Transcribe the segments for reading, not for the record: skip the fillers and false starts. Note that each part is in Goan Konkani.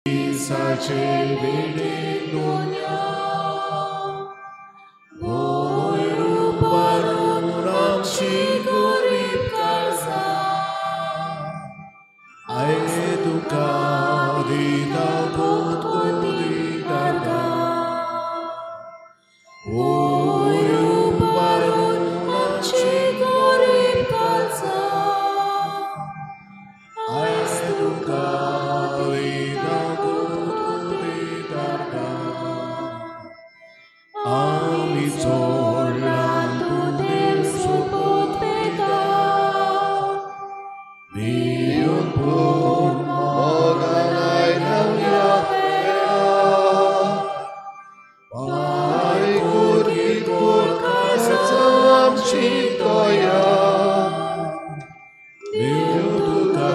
मिसाचे भेटेक दोन्या वयर उबारून आमची गरीब काळजां आयज तुका दिता कोटकोटी दारगां वयर उबारून आमची गरीब काळजां आयज तुका दिता कोटकोटी दारगां आमी चोडलां तूं देव सोबत पेता दिवन पूण मोगान आयल्या वेळा पाय कोरगी कोर काळजां आमची तोया देव तुका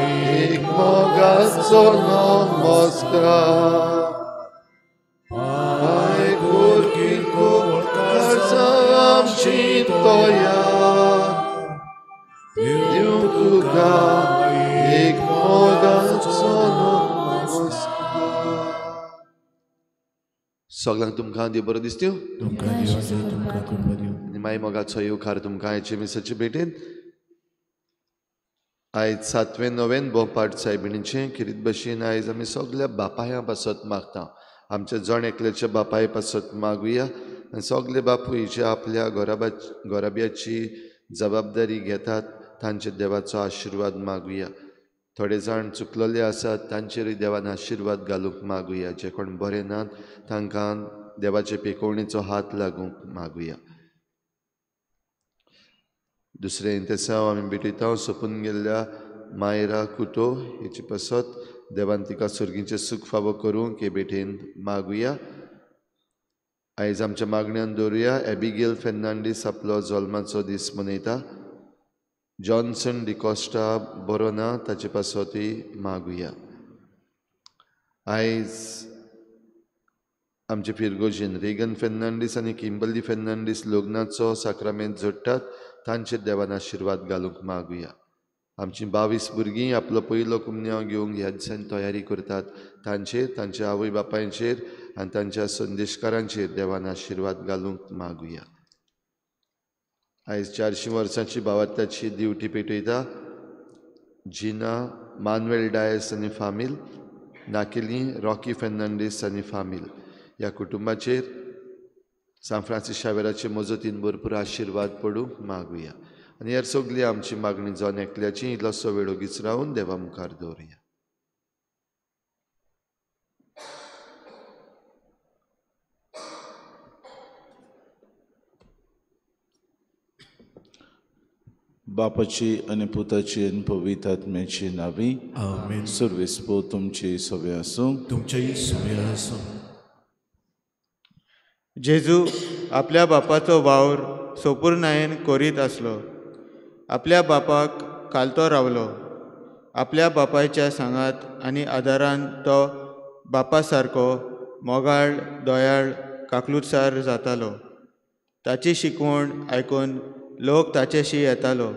एक मोगाचो नमस्कार पाय कोरगी कोर काळजां आमची तोया देव तुका एक मोगाचो नमस्कार. सगळ्यांक तुमकां देव बरो दिसत्यो तुमकां देवाचो तुमकां कृपा दिवं. आनी माय मोगाचो येवकार तुमकां आयचे मिसाचे भेटेन. आयज सातवें नवेन बोपाट सायबिणीचें खेरीत भशेन आयज आमी सगल्या बापायां पासत मागता. आमच्या जण एकल्याच्या बापाय पासत मागुया आनी सगले बापूय जे आपल्या घराब्याची जबाबदारी घेतात तांचेर देवाचो आशिर्वाद मागुया. थोडे जाण चुकलेले आसात तांचेरूय देवान आशिर्वाद घालूंक मागुया. जे कोण बरे नात तांकां देवाचे पेकोवणेचो हात लागूंक मागुया. दुसरें इंतेसांव आमी भेटयता सोंपून गेल्ल्या मायरा कुटो हेचे पासत देवान तिका सर्गीचें सूख फावो करूंक हे भेटेन मागुया. आयज आमच्या मागण्यान दवरुया एबिगेल फेर्नांडीस आपलो जल्माचो दीस मनयता. जॉन्सन डिकॉस्टा बरो ना ताचे पासतूय मागुया. आयज आमचे फिरगोजीन रेगन फेर्नांडीस आनी किंबर्ली फेर्नांडीस लग्नाचो साक्रामेंत जोडटात तांचेर देवान आशिर्वाद घालूंक मागुया. आमची 22 भुरगीं आपलो पयलो कुमन्यांव घेवंक ह्या दिसांनी तयारी करतात तांचेर, तांच्या आवय बापायचेर आनी तांच्या संदेशकारांचेर देवान आशिर्वाद घालूंक मागुया. आयज 400 वर्सांची भावार्थाची दिवटी पेटयता जिना मानुएल डायस आनी फामील, नाकेली रॉकी फेर्नांडीस आनी फामील ह्या कुटुंबाचेर सांत फ्रांसीस शावेराचे मजतीन भरपूर आशिर्वाद पडूंक मागुया. आनी ह्या सगली आमची मागणी जण एकल्याची इल्लोसो वेळ ओगीच रावन देवा मुखार दवरुया. बापाची आनी पुताची आनी पवित्र आत्म्याची नावी आमेन. सर्वेस्पो तुमची सवे आसूं. तुमचेय सवे आसूं. जेजू आपल्या बापाचो वावर सोपूर्णायेन करीत आसलो. आपल्या बापाक खालतो रावलो. आपल्या बापायच्या सांगात आनी आदारान तो बापा सारको मोगाळ दयाळ काकलुतसार जातालो. ताची शिकवण आयकून लोक ताचेशी येतालो.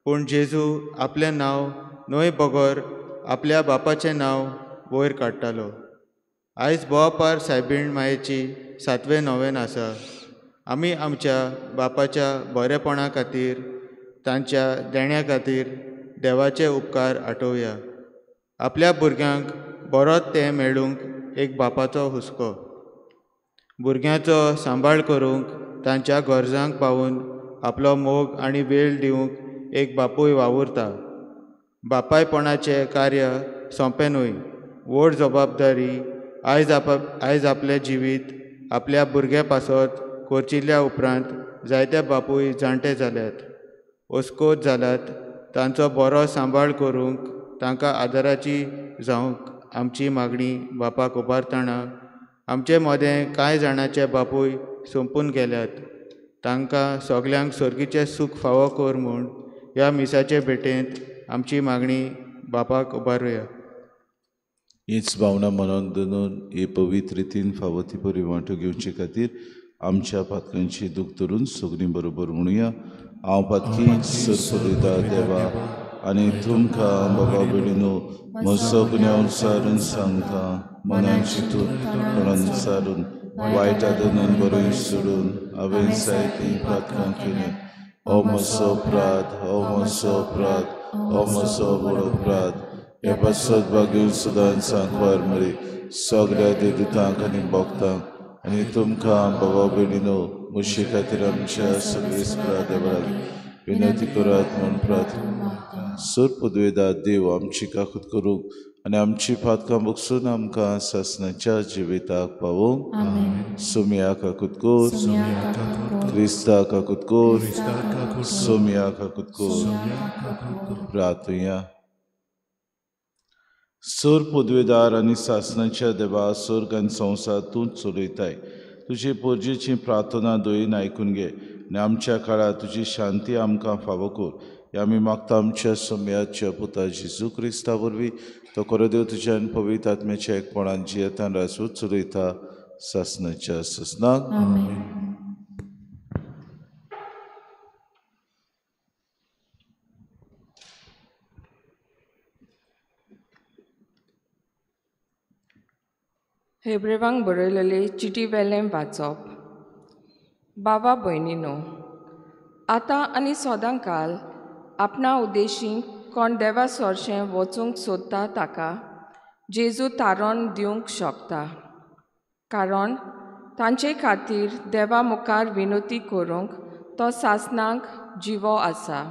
पूण जेजू आपलें नांव न्हय बगर आपल्या बापाचें नांव वयर काडटालो. आयज बोवापार सायबीण मायेची सातवें नोवेन आसा. आमी आमच्या बापाच्या बरेपणा खातीर तांच्या देण्या खातीर देवाचे उपकार आठोवया. आपल्या भुरग्यांक बरोच तें मेळूंक एक बापाचो हुस्को. भुरग्यांचो सांबाळ करूंक तांच्या गरजांक पावून आपलो मोग आनी वेळ दिवंक एक बापूय वावुरता. बापायपणाचें कार्य सोंपें न्हय, व्हड जबाबदारी. आयज आपलें जिवीत आपल्या भुरग्यां पासत कोर्चिल्ल्या उपरांत जायते बापूय जाणटे जाल्यात, ओस्कोत जाल्यात. तांचो बरो सांबाळ करूंक तांकां आदाराची जावंक आमची मागणी बापाक उबारतना आमचे मदें कांय जाणांचे बापूय सोंपून गेल्यात. तांकां सगल्यांक सर्गीचें सूख फावो कर म्हूण ह्या मिसाचे भेटेंत आमची मागणी बापाक उबारुया. हीच भावना मनान धरून हे पवित्र रितीन फावो ती परी वांटो घेवचे खातीर आमच्या पातकांची दूख धरून सगळीं बरोबर म्हणुया. हांव पातकी सरपरिता देवा, आनी तुमकां बाबा भयणीनो म्हजो गुन्यांव सारून सांगता मनान चिंतून तोंडान सारून वायट आदनून बरोय सोडून हांवें जायतीं पातकां केलीं. हो म्हजो अपराध, हो म्हजो अपराध, हो म्हजो व्हड अपराध. हे पासत भाग्य सदांच सांकवार मरी सगळ्या देवदूतांक आनी भक्तांक आनी तुमकां बाबा भयणीनो म्हजे खातीर आमच्या सगळे देवा लागीं विनंती करात म्हूण प्रार्थना. सर पदवेदा देव आमची काकूत करूंक आनी आमची पातकां बगसून आमकां सासणाच्या जिविताक पावोवंक. सोमया काकूत कर, क्रिस्ता काकूत कर, सोमया काकूत कर. प्रार्थुया. सर पदवेदार आनी सासणाच्या देवा, सर्ग आनी संवसार तूंच चलयताय. तुजे पोरजेची प्रार्थना दयेन आयकून घे आनी आमच्या काळार तुजी शांती आमकां फावो कर. हे आमी मागता आमच्या सोमयाच्या पुता जेजू क्रिस्ता वरवीं, तो खरो देव तुज्या आनी पवित्र आत्म्याच्या एकपणान जियेतान राजूच चलयता सासणाच्या सासणाक. हेब्रेवांक बरयलेले चिटी वेलें वाचप. बाबा भयणीनो, आतां आनी सदां काल आपणा उद्देशी कोण देवा सोरशें वचूंक सोदता ताका जेजू तारण दिवंक शकता, कारण तांचे खातीर देवा मुखार विनोती करूंक तो सासणाक जिवो आसा.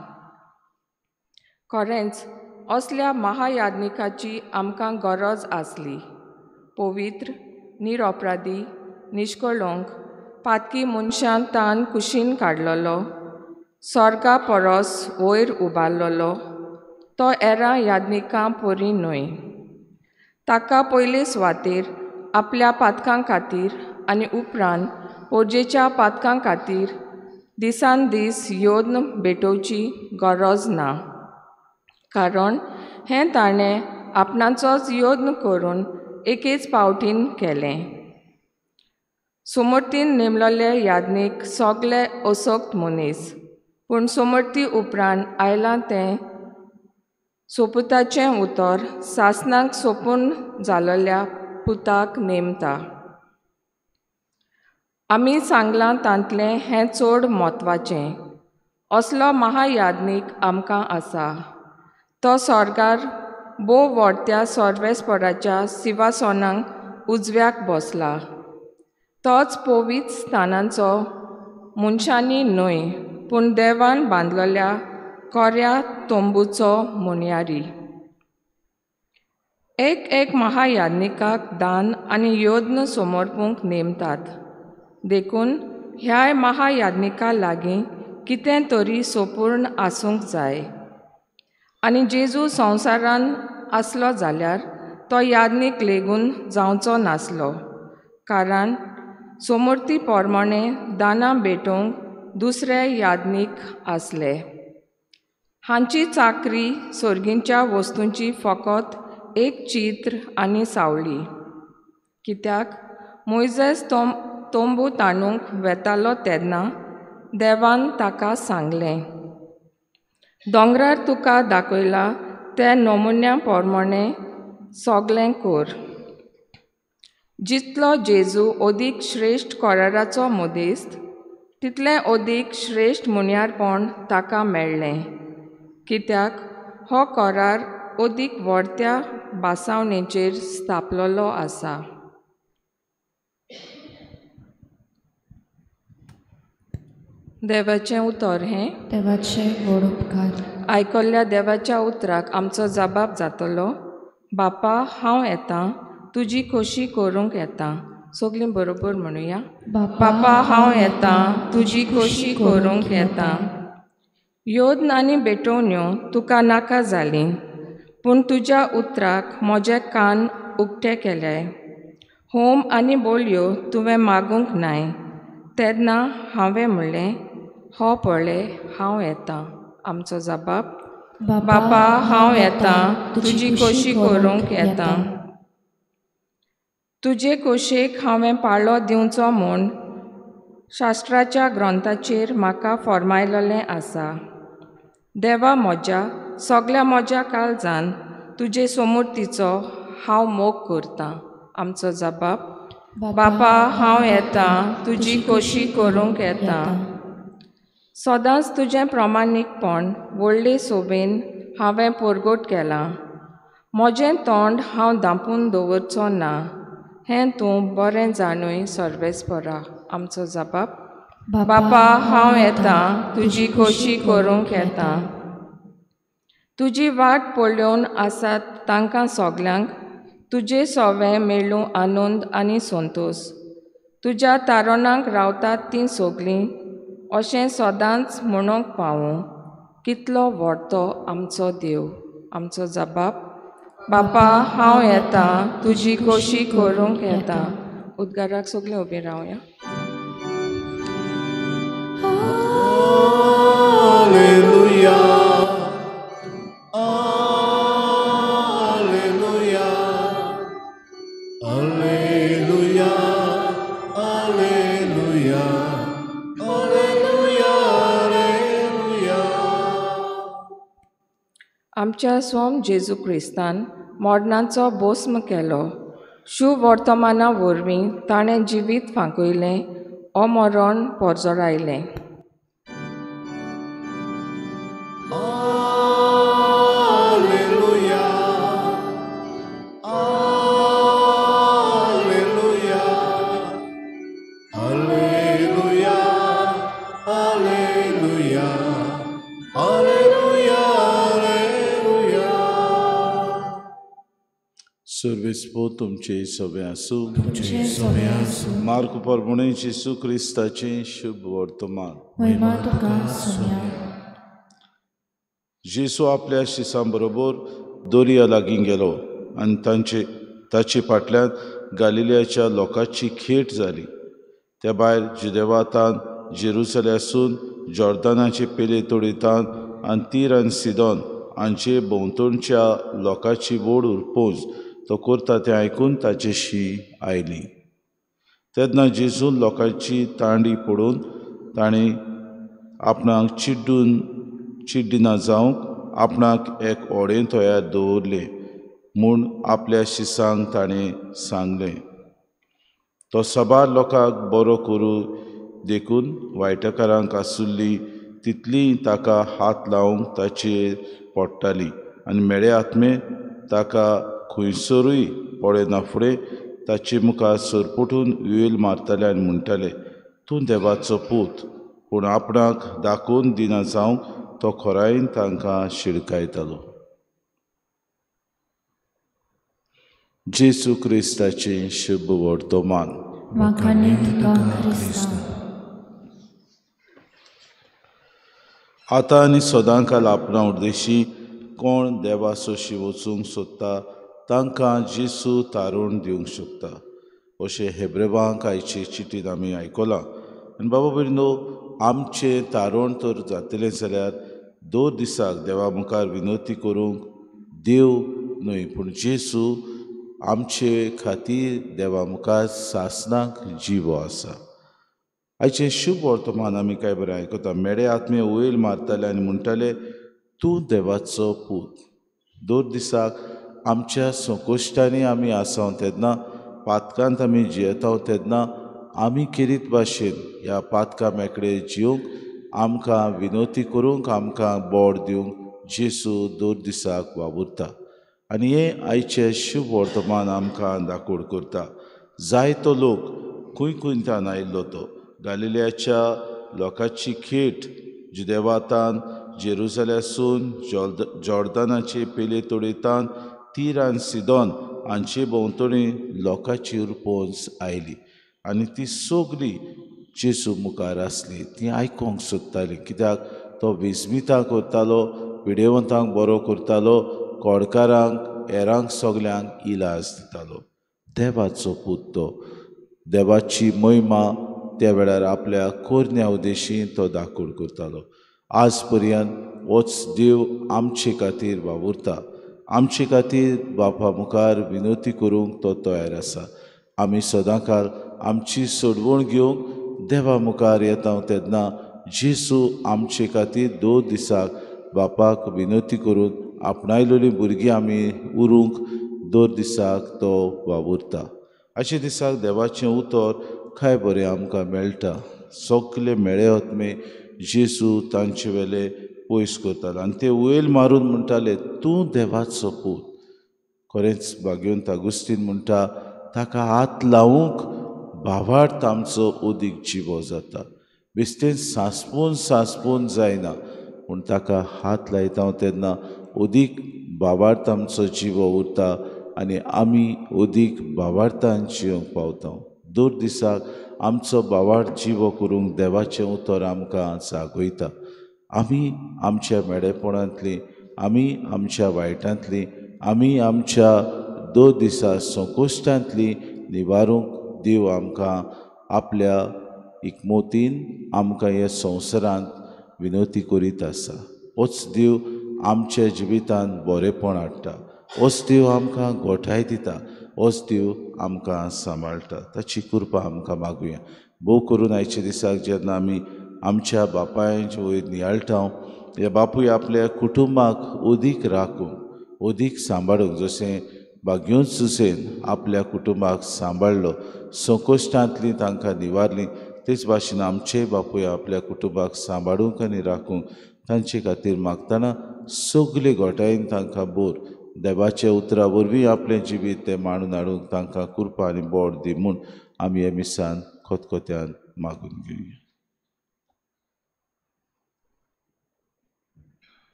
खरेंच असल्या महायाज्ञिकाची आमकां गरज आसली, पवित्र, निरपराधी, निश्कळंक, पातकी मनशान तान कुशीन काडलेलो, स्वर्गा परस वयर उबारलेलो, तो एरा याज्ञिकां परी न्हय. ताका पयले सुवातेर आपल्या पातकां खातीर आनी उपरांत पोरजेच्या पातकां खातीर दिसान दीस योद्न भेटोवची गरज ना, कारण हें ताणें आपणाचोच योद्न करून एकेच पावटीन केलें. सुमूर्तीन नेमलेले याज्ञीक सगळे असक्त मनीस, पूण सुमूर्ती उपरांत आयलां तें सोपुताचें उतर सासणाक सोपून जाल्ल्या पुताक नेमता. आमी सांगलां तांतलें हें चड म्हत्वाचें. असलो महायाज्ञीक आमकां आसा, तो स्वर्गार भोव व्हडत्या सर्वेस्पराच्या सिंवासनाक उजव्याक बसला. तोच पवित्र स्थानांचो मनशांनी न्हय पूण देवान बांदलेल्या कोऱ्या तंबूचो मुनयारी. एक एक महायाज्ञिकाक दान आनी योद्न समर्पूंक नेमतात, देखून ह्याय महायाज्ञिका लागीं कितें तरी सोपूर्ण आसूंक जाय. आनी जेजू संवसारान आसलो जाल्यार तो याज्ञीक लेगून जावचो नासलो, कारण सोमूर्ती प्रमाणे दानां भेटोवंक दुसरे याज्ञीक आसले. हांची चाकरी सर्गींच्या वस्तूंची फकत एक चित्र आनी सावळी. कित्याक मोयजेस तंबू ताणूंक वेतालो तेन्ना देवान ताका सांगलें, दोंगरार तुका दाखयला ते नमुन्या प्रमाणे सगळें कर. जितलो जेजू अदीक श्रेश्ठ कराराचो मदेस्त, तितलें अदीक श्रेश्ठ मुन्यारपण ताका मेळ्ळें, कित्याक हो करार अदीक व्हडत्या भासावणेचेर स्थापलेलो आसा. देवाचें उतर हें देवाचें व्हड उपकार. आयकल्ल्या देवाच्या उतराक आमचो जबाब जातलो. बापा, हांव येतां, तुजी खोशी करूंक येता. सगळीं बरोबर म्हणुया. बापा, हांव येतां, तुजी खोशी करूंक येता. योद्न आनी भेटवण्यो तुका नाका जाली, पूण तुज्या उतराक म्हजे कान उक्ते केले. होम आनी बोलयो तुवें मागूंक नाय, तेन्ना हांवें म्हणलें, हो पळय हांव येतां. आमचो जबाब, बापा, हांव येतां, तुजी खोशी करूंक येता. तुजे खोशेक हांवें पाळो दिवचो म्हूण शास्त्राच्या ग्रंथाचेर म्हाका फॉर्मायलेलें आसा. देवा म्हज्या, सगल्या म्हज्या काळजान तुजे सोमुर्तीचो हांव मोग करतां. आमचो जबाब, बापा हांव येतां तुजी खोशी करूंक येता. सदांच तुजें प्रामाणीकपण व्हडले सोबेन हांवें परगट केलां. म्हजें तोंड हांव धांपून दवरचो ना, हें तूं बरें जाणूय सर्वेस्परा. आमचो जबाब, बापा हांव येतां तुजी खोशी करूंक येता. तुजी वाट पळोवन आसात तांकां सगल्यांक तुजे सोवे मेळूं आनंद आनी संतोश. तुज्या तारणाक रावतात तीं सगलीं अशें सदांच म्हणूंक पावूं. कितलो व्हड तो आमचो देव. आमचो जबाब, बापा हांव येता तुजी खोशी करूंक येता. उद्गाराक सगळीं उबीं रावया. Alleluia, Alleluia, Alleluia, Alleluia, Alleluia, Alleluia. आमच्या सोम जेजू क्रिस्तान मरणाचो भस्म केलो. शुवर्तमाना वरवीं ताणें जिवीत फांकयलें, अमरण परजरायलें. Alleluia, Alleluia, Alleluia, Alleluia, Alleluia, Alleluia. सर्वेस्पो तुमचे सवे आसूं. मार्क परमणे जेजू क्रिस्ताचें शुभ वर्तमान. जेजू आपल्या शिसां बरोबर दर्या लागीं गेलो आनी ताचे फाटल्यान गालिलियाच्या लोकांची खेट जाली. त्या भायर जुदेवातान, जेरुसल्यासून, जॉर्दानाचे पेले तोडीतान आनी तीर आनी सिदोन हांचे भोंवतणच्या लोकांची व्हड उरपोज तो करता तें आयकून ताचेशी आयली. तेन्ना जेजून लोकांची तांडी पडून ताणें आपणाक चिड्डिना जावंक आपणाक एक ओडें तयार दवरलें म्हूण आपल्या शिसांक ताणें सांगलें. तो सबार लोकांक बरो करूं देखून वायटकारांक आसुल्ली तितलीय ताका हात लावंक ताचेर पडटाली आनी मेळे आत्मे ताका खंयसरूय पळयना फुडें ताचे मुखार सरपटून वेल मारताले आनी म्हणटाले, तूं देवाचो पूत. पूण आपणाक दाखोवन दिना जावंक तो खोरायेन तांकां शिडकायतालो. जेजू क्रिस्ताचें शुभ वर्तमान. आतां आनी सदांकाल आपणा उद्देशी कोण देवासोशी वचूंक सोदता तांकां जेजू तारूण दिवंक शकता अशें हेब्रेवांक आयचे चिटीन आमी आयकलां. आनी बाबा भयणीनो, आमचें तारण तर जातलें जाल्यार दर दिसाक देवा मुखार विनवती करूंक देव न्हय पूण जेजू आमचे खातीर देवा मुखार सासणाक जिवो आसा. आयचें शुभ वर्तमान आमी काय बरें आयकता. मेडे आत्मे वयल मारताले आनी म्हणटाले, तूं देवाचो पूत. दर दिसाक आमच्या संकश्टांनी आमी आसाव तेन्ना, पातकांत आमी जियेताव तेन्ना आमी केरीत भाशेन ह्या पातकां मेकळे जिवंक आमकां विनवती करूंक आमकां बोड दिवंक जेजू दर दिसाक वावुरता. आनी हें आयचें शुभ वर्तमान आमकां दाखोड करता. जायतो लोक खंय खंयच्यान आयिल्लो तो गालिलियाच्या लोकांची खेट जुदेवातान, जेरुसल्यासून, जॉर्दानाचे पेले तोडीतान, तीर आनी सिदोन हांचे भोंवतणी लोकांची उरपोंस आयली आनी ती सगळी जेजू मुखार आसली. ती आयकोंक सोदताली कित्याक तो विस्मितां करतालो, पिडेवंतांक बरो करतालो, कोडकारांक हेरांक सगल्यांक इलाज दितालो. देवाचो पूत तो, देवाची महिमा त्या वेळार आपल्या कोरन्या उद्देशी तो दाखोड करतालो. आज पर्यंत होच देव आमचे खातीर वावुरता, आमचे खातीर बापा मुखार विनवती करूंक तो तयार आसा. आमी सदांकाल आमची सोडवण घेवंक देवा मुखार येता तेन्ना जेजू आमचे खातीर 2 दिसाक बापाक विनवती करून आपणायलेली भुरगीं आमी उरूंक दर दिसाक तो वावुरता. अशे दिसाक देवाचें उतर काय बरें आमकां मेळटा. सगळे मेळे आत्मे जेजू तांचे वेले पयस करताले आनी ते वयल मारून म्हणटाले, तूं देवाचो पूत. खरेंच भाग्यवंत आगुस्तीन म्हणटा, ताका हात लावूंक भावार्थ आमचो अदीक जिवो जाता. बेश्टें सांसपून सांसपून जायना, पूण ताका हात लायता तेन्ना अदीक भावार्थ आमचो जिवो उरता आनी आमी अदीक भावार्थान जिवंक पावता. दर दिसाक आमचो भावार्थ जिवो करूंक देवाचें उतर आमकां जागयता. आमी आमच्या मेडेपणांतली, आमी आमच्या वायटांतली, आमी आमच्या दर दिसा संकश्टांतली निवारूंक देव आमकां आपल्या एकमोतीन आमकां ह्या संवसारांत विनवती करीत आसा. होच देव आमच्या जिवितांत बरेपण हाडटा, होच देव आमकां गोठाय दिता, होच देव आमकां सांबाळटा. ताची कृपा आमकां मागुया. भोव करून आयच्या दिसाक जेन्ना आमी आमच्या बापायचे वयर नियाळटा, ह्या बापूय आपल्या कुटुंबाक अदीक राखूंक, अदीक सांबाळूंक, जशें भाग्यवंत सुसेन आपल्या कुटुंबाक सांबाळ्ळो, संकश्टांतली तांकां निवारली, तेच भाशेन आमचे बापूय आपल्या कुटुंबाक सांबाळूंक आनी राखूंक तांचे खातीर मागतना सगळे गोठायेन तांकां बोर देवाच्या उतरा वरवीं आपलें जिवीत तें मांडून हाडूंक तांकां कृपा आनी बोड दी म्हूण आमी हे मिसान खतखत्यान मागून घेवया.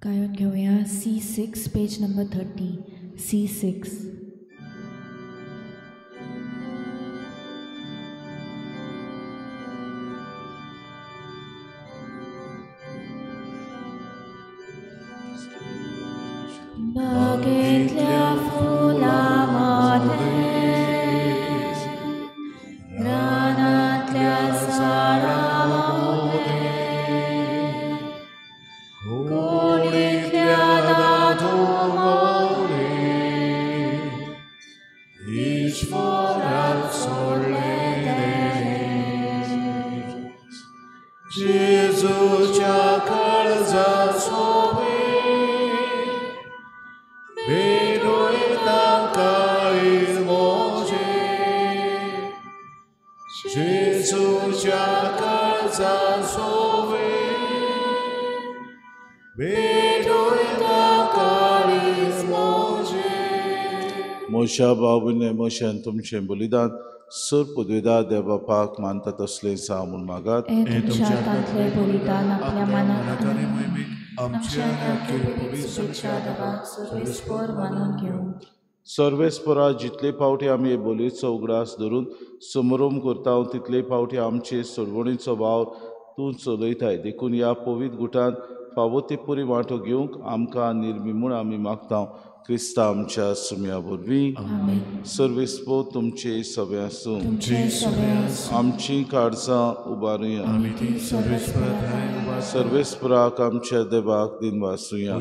गायन घेवया C6 page number 30. C6. बागेंतल्या फुलां मदें, रानांतल्या झाडां मदें, कोणींतल्या दादू मदें, ईश्वरान सोडलें जेजूच्या काळजा सोबे जेजूच्या काळजा सोवे भेटोयता काळीज मोजे. मोशा बाबूने मोशान तुमचें बलिदान सर पदवेदार देव बापाक मानता तसलें जावं म्हूण मागात. तुमच्या हातांतलें बलिदान आपल्या मनाक आनी मोहिमेक आमच्या सर्वेस्पर मानून घेवं. सर्वेस्परा जितले फावटी आमी हे बोलयेचो उगडास धरून समरोम करता तितले फावटी आमचे सोडवणीचो वावर तूं चलयताय. देखून ह्या पवित्र गुटांत फावो ते पुरी वांटो घेवंक आमकां निर्मी म्हूण आमी मागता क्रिस्ता आमच्या सुम्या वरवीं. सर्वेस्पर तुमचे सगळे आसूं. आमची काळजां उबारुया. सर्वेस्पराक आमच्या देवाक दिनवासुया.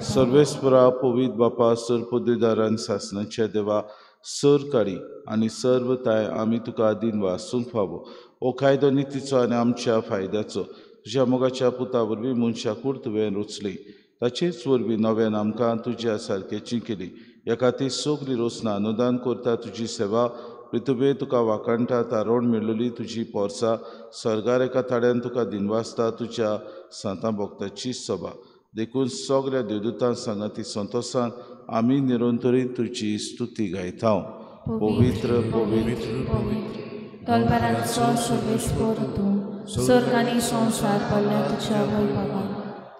सर्वेस्परा पवित्र बापा सर पदवीदारान सासणाच्या देवा सर काडी आनी सर्व ताय आमी तुका दिनवासूंक फावो. हो कायदो नितीचो आनी आमच्या फायद्याचो तुज्या मोगाच्या पुता वरवीं मनशा कूड तुवें रचली, ताचेच वरवीं नव्यान आमकां तुज्या सारकेची केली. ह्या खातीर सगळी रोसना अनुदान करता तुजी सेवा पृथ्वे तुका वाखाणटा तारोण मेळ्ळी तुजी पोरसा सर्गार एका ताड्यान तुका दिनवासता तुज्या सांतां भक्ताची सभा. देखून सगळ्या देवदूतां सांगाती संतोसान आमी निरंतरी तुजी स्तुती गायता. पवित्र पवित्र पवित्र तलवारांचो सर्वेस्पर तूं स्वर्ग आनी संवसार पडल्या तुज्या वैभवान.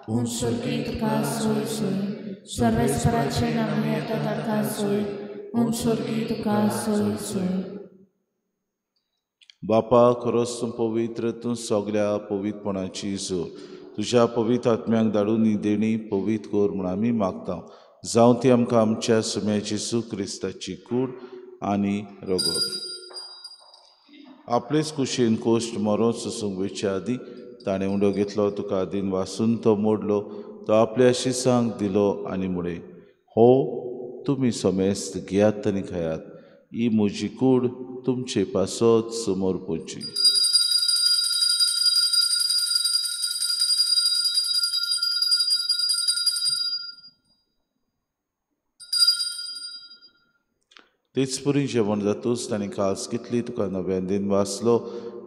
पूण स्वर्गी तुका सोय सोय सर्वेस्पराचें नांव येता ताका सोय. पूण स्वर्गी तुका सोय सोय. बापा खरोच तूं पवित्र, तूं सगळ्या पवित्रपणाची जोर. तुज्या पवित्र आत्म्यांक धाडून ही देणी पवित्र कर म्हूण आमी मागता. जावं ती आमकां आमच्या सुम्या जेजू क्रिस्ताची कूड आनी रगत. आपलेच कुशीन कोश्ट मरोन सोसूंक वयचे आदीं ताणें उंडो घेतलो, तुका दिन वासून तो मोडलो, तो आपल्या शिसांक दिलो आनी म्हळें, हो तुमी समेस्त घेयात आनी खायात, ही म्हजी कूड तुमचे पासत समर्पची. तेच परी जेवण जातूच ताणें कास घेतली, तुका नव्यान दिन वाचलो,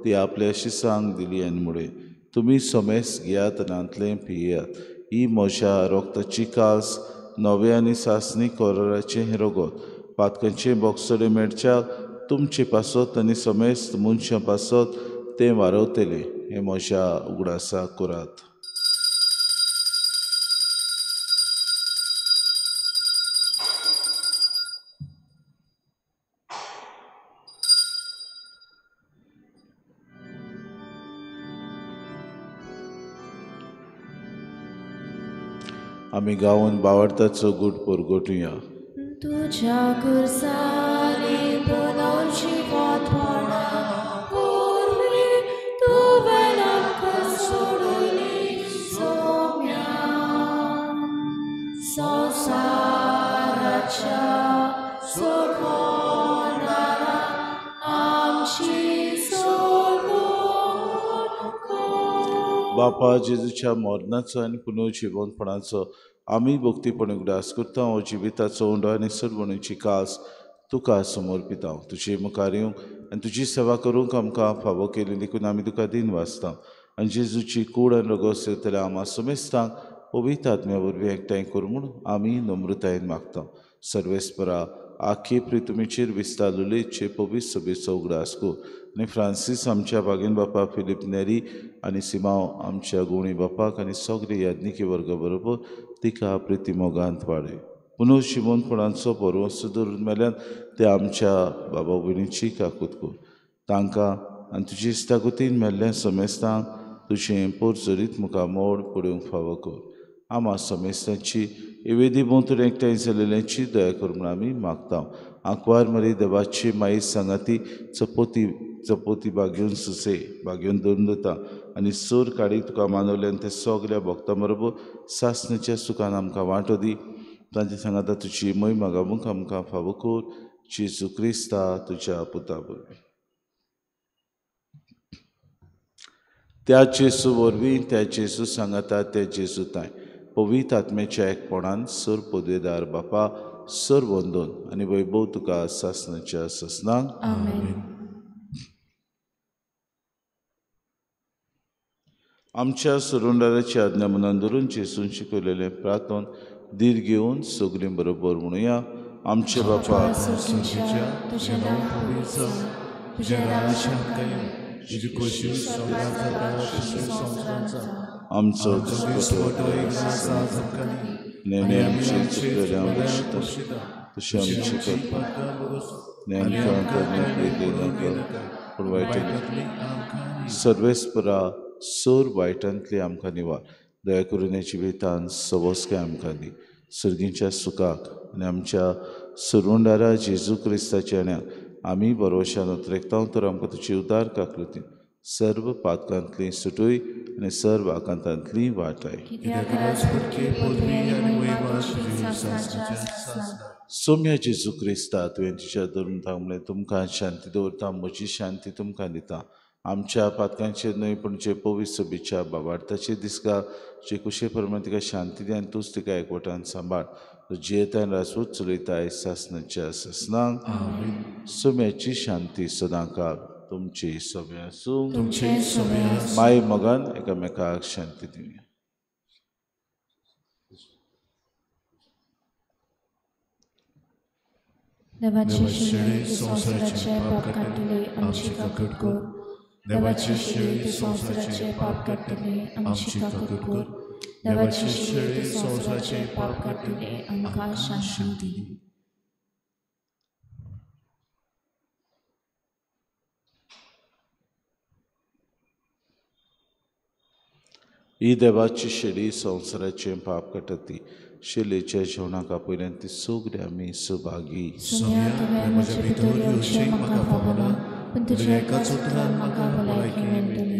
ती आपल्या शिसांक दिली आनी म्हळें, तुमी समेस घेयात आनी हांतलें पियेयात. ही म्हज्या रोगताची कास, नव्या आनी सासणी कोराचें हें रगत, पातकांचें बोगसोडे मेळच्याक तुमचे पासत आनी समेस्त मनशां पासत तें वारवतलें. हें म्हज्या उगडासाक करात. आमी गावन बावडताचो गूट परगटुया. तुझ्या खुर्सांनी पुनर्जिवंतपणा वरवीं तुवें आमकां सोडली सोम्या, संवसाराच्या सोडवणारा आमची सोडवण कर. बापा जेजूच्या मरणाचो आनी पुनर्जिवंतपणाचो आमी भक्तीपण उगडास करता. हो जिविताचो उंडो आनी सरवणीची कास तुका समर्पिता. तुजे मुखार येवंक आनी तुजी सेवा करूंक आमकां फावो केली देखून आमी तुका दिन वाचता. आनी जेजूची कूड आनी रगत सेवतल्या आमा समेस्तांक पवित्र आत्म्या वरवीं एकठांय कर म्हूण आमी नम्रतायेन मागता. सर्वेस्परा आखी प्रितुमीचेर विस्तारलेचे पवित्र सभेचो उगडास कर आनी फ्रांसीस आमच्या बागेन बापा, फिलीप नेरी आनी सिमांव आमच्या गुणी बापाक आनी सगळे याज्ञिकी वर्गा बरोबर तिका प्रिती मोगांत वाडय. पुनर्जिवंतपणाचो भरवंसो दवरून मेल्यान ते आमच्या बाबा भयणीची काकूत कर. तांकां आनी तुजी इश्टागतीन मेल्ल्या समेस्तांक तुजें पोरजरीत मुखार मोड पडूंक फावो कर. आमा समेस्तांची एवेदी भोंवतणी एकठांय जाल्ल्याची दया कर म्हूण आमी मागता. आंकवार मरी देवाची माई सांगाती चपोती चपोती बागेवन सुसे बागेवन दवरून दिता आनी सोर काडी तुका मानवल्यान ते सगल्या भक्तां बरोबर सासणेच्या सुखान आमकां वांटो दी. तांचे सांगाता तुजी मोय मागावूंक आमकां फावो कर. जेजू क्रिस्ता तुज्या पुता वरवीं. त्या जेजू वरवीं, त्या जेजू सांगाता, त्या जेजू तांय पवित्र आत्म्याच्या एकपणान सर पदवेदार बापा सर वंदन आनी वैभव तुका सासणाच्या सासणाक. आमच्या सुरुंडाराची आज्ञा मनान धरून जेजून शिकयलेलें प्रार्थन धीर घेवन सगळीं बरोबर म्हणुया. आमचे बापा आमचो नेहमी आमचे चुकलेले आमकां तशें आमची पूण वायटांतली सर्वेस्परा सोर वायटांतली आमकां निवार. दया करून ह्या जिवितान सवस्काय आमकां दी. सर्गीच्या सुखाक आनी आमच्या सुरुंडारा जेजू क्रिस्ताच्या ण्याक आमी भरवशान उतरेकता तर आमकां तुजी उदार काकृती सर्व पातकांतली सुटूय आनी सर्व आकांतांतली वाटाय. सोम्या जेजू क्रिस्ता तुवें तुज्या धरून म्हणलें, तुमकां शांती दवरता, म्हजी शांती तुमकां दिता. आमच्या पातकांचेर न्हय पूण जे पवित्र सभेच्या बाबार्थाचेर दिसका जे कुशे प्रमाण तिका शांती दी आनी तूंच तिका एकवटान सांबाळ. जियेता आनी राजपूत चलयता सासणाच्या सासणाक. सोम्याची शांती सदांकाळ तुमची सगळें आसूं. माय मोगान एकामेकाक शांती दिवया. देवाची शेळी संवसाराचे पाप काडटले आमची काकूट कर. देवाची शेळी संवसाराचे पाप काडटले आमची काकूट कर. देवाची शेळी संवसाराचे पाप काडटले आमकां शांती दी. ही देवाची शेळी संवसाराचें पाप काडटा ती शेळयेच्या जेवणाक आपयल्यान ती सगळी आमी सभागी. म्हज्या भितर येवचें म्हाका फावना, पूण तुज्या एकाच उतरान म्हाका भलायकी मेळटली.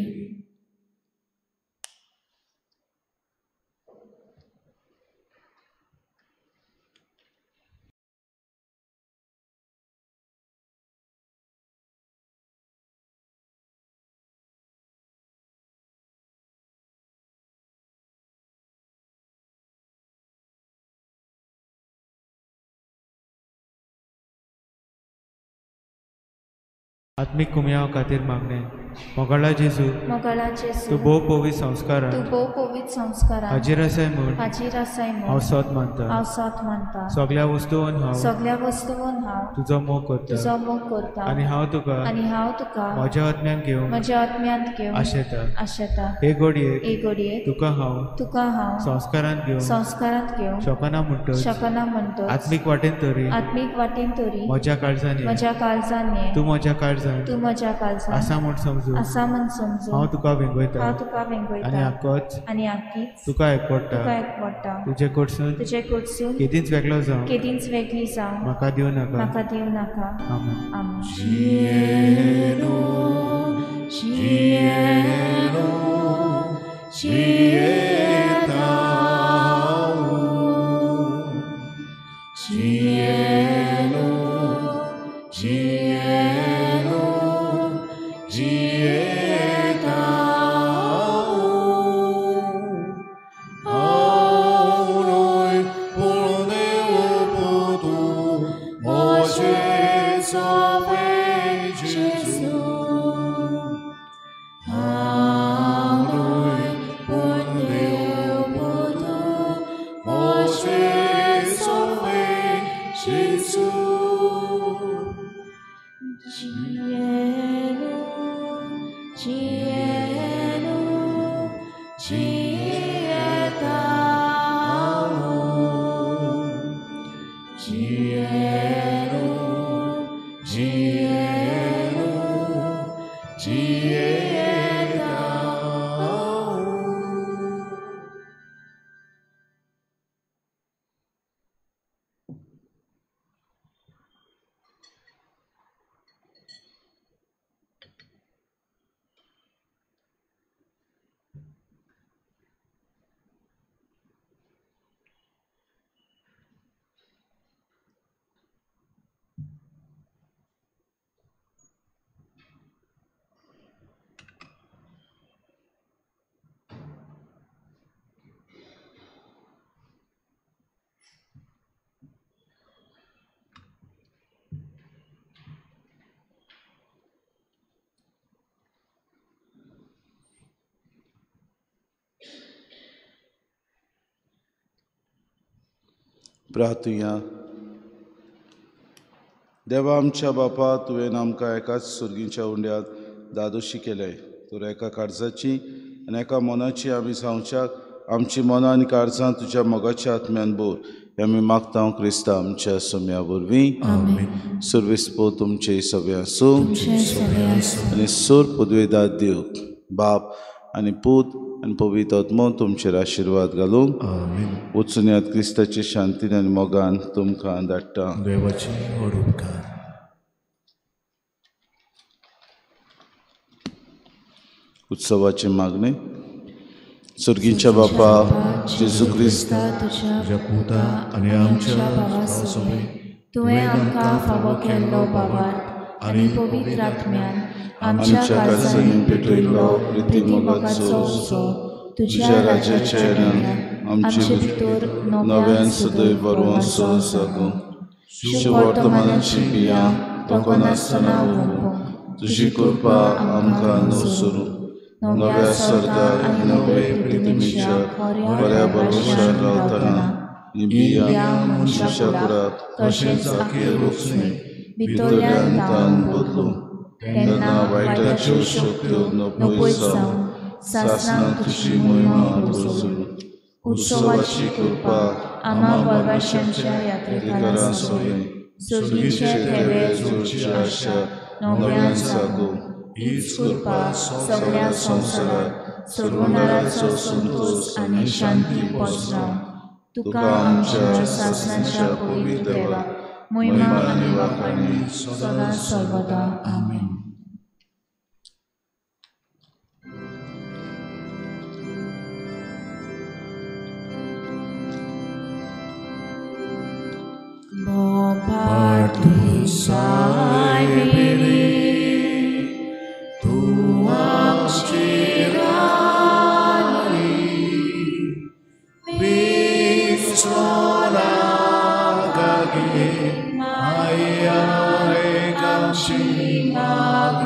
आत्मीक कुमयाव खातीर मागणें. मोगाळा जेजू, तूं भोव पवित्र संस्कारान हाजीर आसाय म्हूण हांव सत मानता. सगळ्या वस्तून हांव तुजो मोग करता आनी हांव तुका म्हज्या आत्म्यान घेवन आशेता. हे घडयेक तुका हांव संस्कारांत घेवन शकना म्हणटच आत्मीक वाटेन तरी म्हज्या काळजान तूं म्हज्या काळजान आसा म्हूण समजू हांव तुका वेंगयता आनी आकोच तुका एकवटा. तुजे कडसून केदींच वेगळो जावं म्हाका दिवं नाका. आमेन. प्रार्थुया. देवा आमच्या बापा, तुवें आमकां एकाच सुर्गीच्या उंड्यांत दादोशी केलें तर एका काळजाची आनी एका मनाची आमी जावच्याक आमची मनां आनी काळजां तुज्या मोगाच्या आत्म्यान भर हें आमी मागता क्रिस्ता आमच्या सोम्या वरवीं. सर्वेस्पो तुमचे सगळे आसूं आनी सोर पदवेदार देव बाप आनी पूत आनी पवित्र आत्मो तुमचेर आशिर्वाद घालूं. वचून यात क्रिस्ताचे शांतीन आनी मोगान तुमकां धाडटा. देवाचे व्हड उपकार. उत्सवाची मागणी. सुर्गीच्या बापा जेजू क्रिस्त तुज्या पुता आनी आमच्या भावा सवें तुवें आमकां फावो केल्लो भावार्थ आनी पवित्र आत्म्यान आमच्या काळजांनी पेटयल्लो प्रिती मोगाचो उजो तुज्या राज्याच्या आमचे भितर नव्यान सदैव बरोवन जागूं. शुभवर्तमानाची बियां तोखनासतना उगोवंक तुजी कृपा आमकां नवसरू. नव्या सरदार आनी नवे प्रितिमेच्या बऱ्या भरवशार रावतना ही बियां मनशाच्या कुडाक तशेंच आखेर रोखणे भितरल्यान तान बदलूं. तेन्ना वायटाच्यो शक्त्यो नपयत जावन सासणां तुजी मोहिमा पुरसू. उत्सवाची कृपा आम्हा परवाशांच्या यात्रेकारां सवें सुर्गीचे थेवे जोडची आशा नव्यान जागूं. हीच कृपा सगळ्या संवसारात सर्वनाराचो संतोष आनी शांती पसरावं. तुका आमच्या सासणाच्या पवित्र देवा महिमा आनी वाखाणी सदा सर्वदा. आमेन. Partu saibini tuang cirani bisona kagi maya ekamshi magani.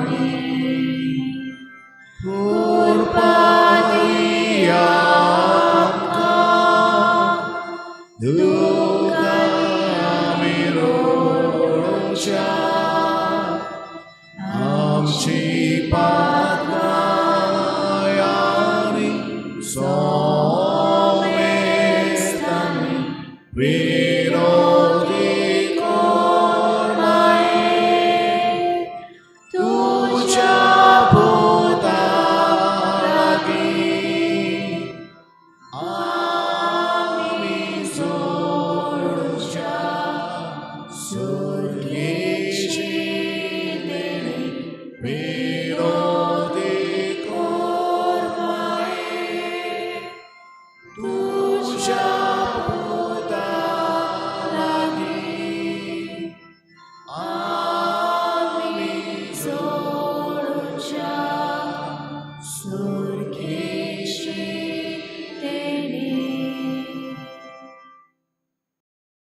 Somestani,